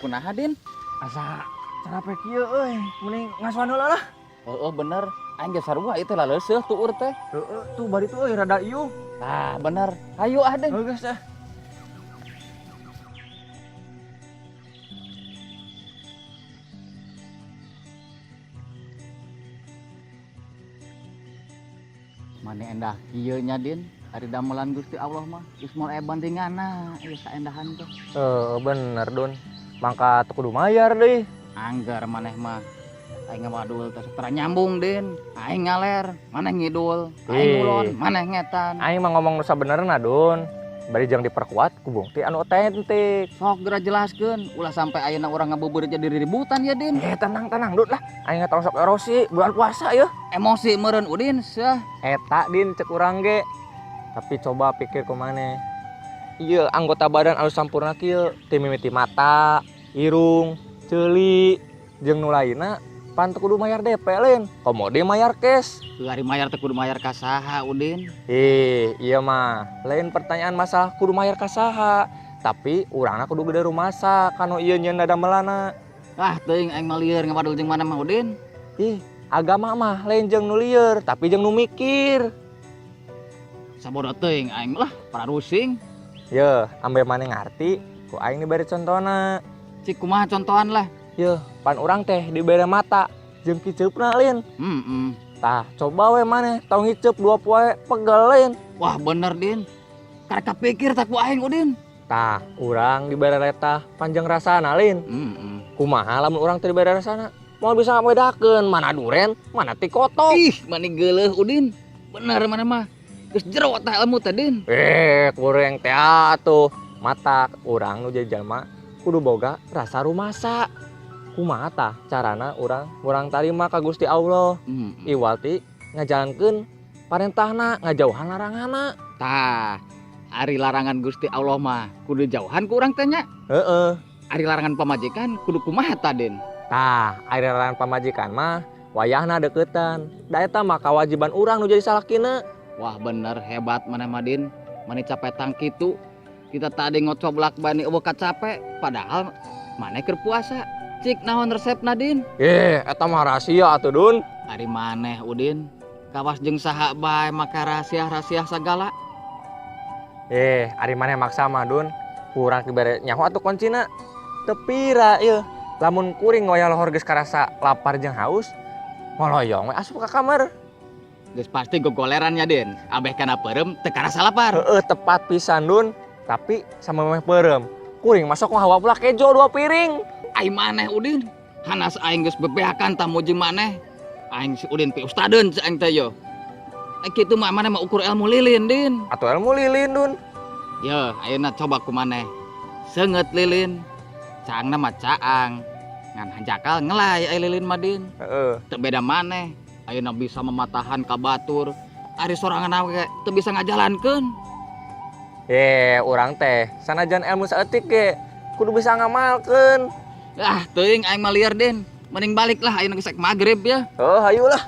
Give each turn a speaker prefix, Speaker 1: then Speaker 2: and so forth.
Speaker 1: Kunaha, Din?
Speaker 2: Asa carape kieu euy, mending ngasuhan heula lah.
Speaker 1: Heeh, bener. Aing ge sarua ieu teh laleuseuh tuur teh.
Speaker 2: Heeh, tuh bari tuh euy rada iuh.
Speaker 1: Tah, bener. Hayu ah, Din.
Speaker 2: Heuh geus ah.
Speaker 1: Mane endah kieu nya, Din. Ari damelan Gusti Allah mah geus moal aya bandinganna ieu saendahan teh.
Speaker 2: Heeh, bener Dun. Mangka teu kudu mayar deui.
Speaker 1: Anggar maneh mah aing ngawadul teh tara nyambung, Din. Aing ngaler, maneh ngidul, aing ngulon, maneh ngetan.
Speaker 2: Aing mah ngomong nu sabenerna, Dun. Bari jeung diperkuat ku bukti anu otentik.
Speaker 1: Sok geura jelaskeun, ulah sampai ayeuna urang ngabuburit jadi ributan ya, Din.
Speaker 2: Tenang tenang Dun lah. Aing tong sok erosi bulan puasa ya.
Speaker 1: Emosi meureun Udin seuh.
Speaker 2: Eta Din cek urang ge. Tapi coba pikir ku maneh. Ieu anggota badan anu sampurna kieu, ti mimiti mata, irung, ceuli, jeung nu lainna pan teu kudu mayar DP lain. Komo deui mayar cash.
Speaker 1: Heuh, ari mayar teh kudu mayar ka saha, Udin?
Speaker 2: Ih, iya mah lain pertanyaan masalah kudu mayar ka saha, tapi urangna kudu gede rumasa kanu ieu nyieun damelana.
Speaker 1: Ah, teuing aing mah lieur ngawadul jeung maneh mah, Udin.
Speaker 2: Ih, agama mah lain jeung nu lieur, tapi jeung nu mikir.
Speaker 1: Sabodo teuing aing lah, pararusing.
Speaker 2: Yeuh, ambe maneh ngarti, ku aing dibere contona.
Speaker 1: Cik kumaha contohan lah?
Speaker 2: Yeuh, pan urang teh dibere mata jeung kiceupna lain.
Speaker 1: Heeh.
Speaker 2: Tah, coba we maneh tong ngiceup 2 poe pegel lain.
Speaker 1: Wah, bener Din. Karek kapikir tak ku aing, Udin.
Speaker 2: Tah, urang dibere letah panjang rasana lain.
Speaker 1: Heeh.
Speaker 2: Kumaha lamun urang teh dibere rasana? Moal bisa ngabedakeun mana duren, mana tikotok.
Speaker 1: Ih, mani geuleuh Udin. Bener maneh mah. Geus jero tah ilmu teh, Din.
Speaker 2: Kurang teh atuh. Mata urang nu jadi jalma kudu boga rasa rumasa. Kumaha tah carana urang murang tarima ka Gusti Allah? Iwal ti ngajalankeun parentahna, ngajauhan laranganna.
Speaker 1: Tah, ari larangan Gusti Allah mah kudu jauhan ku urang teh nya.
Speaker 2: Heeh.
Speaker 1: Ari larangan pamajikan kudu kumaha tah, Din?
Speaker 2: Tah, ari larangan pamajikan mah wayahna deukeutan. Da eta mah kawajiban urang nu jadi salakina.
Speaker 1: Wah, bener hebat maneh mah, Din. Mani capek tang kitu. Kita tadi ngocoblak bani eueuh kacape, padahal maneh keur puasa. Cik naon resepna, Din?
Speaker 2: Eta mah rahasia atuh, Dun.
Speaker 1: Ari maneh, Udin, kawas jeung saha bae make rahasia-rahasia sagala.
Speaker 2: Ari maneh maksa mah, Dun. Kurang dibere nyaho atuh kuncina. Teu pira ieu. Lamun kuring wayah lohor geus karasa lapar jeung haus, ngoloyong we asup ka kamar.
Speaker 1: Geus pasti gogoleran ya, Din. Abeh kana peureum teu karasa lapar.
Speaker 2: Heeh, tepat pisan, Dun. Tapi sama memeh peureum, kuring masuk ngahawa pula kejo 2 piring.
Speaker 1: Ai maneh, Udin. Hanas aing geus bebeakan tamu jeung maneh. Aing si Udin pi ustadeun si aing teh yo. Ai kitu mah maneh mah ukur ilmu lilin, Din.
Speaker 2: Atuh ilmu lilin, Dun.
Speaker 1: Yo, ayeuna coba ku maneh. Seungeut lilin. Caangna mah caang. Ngan hanjakal ngelay ai lilin mah, Din.
Speaker 2: Heeh.
Speaker 1: Teu beda maneh. Ayeuna bisa mematahan ka batur. Ari sorangan ge teu bisa ngajalankeun.
Speaker 2: Urang teh sanajan ilmu saeutik ge kudu bisa ngamalkeun.
Speaker 1: Ah, teuing aing mah lieur, Din. Mending balik lah ayeuna geus magrib ya.
Speaker 2: Oh, hayu lah.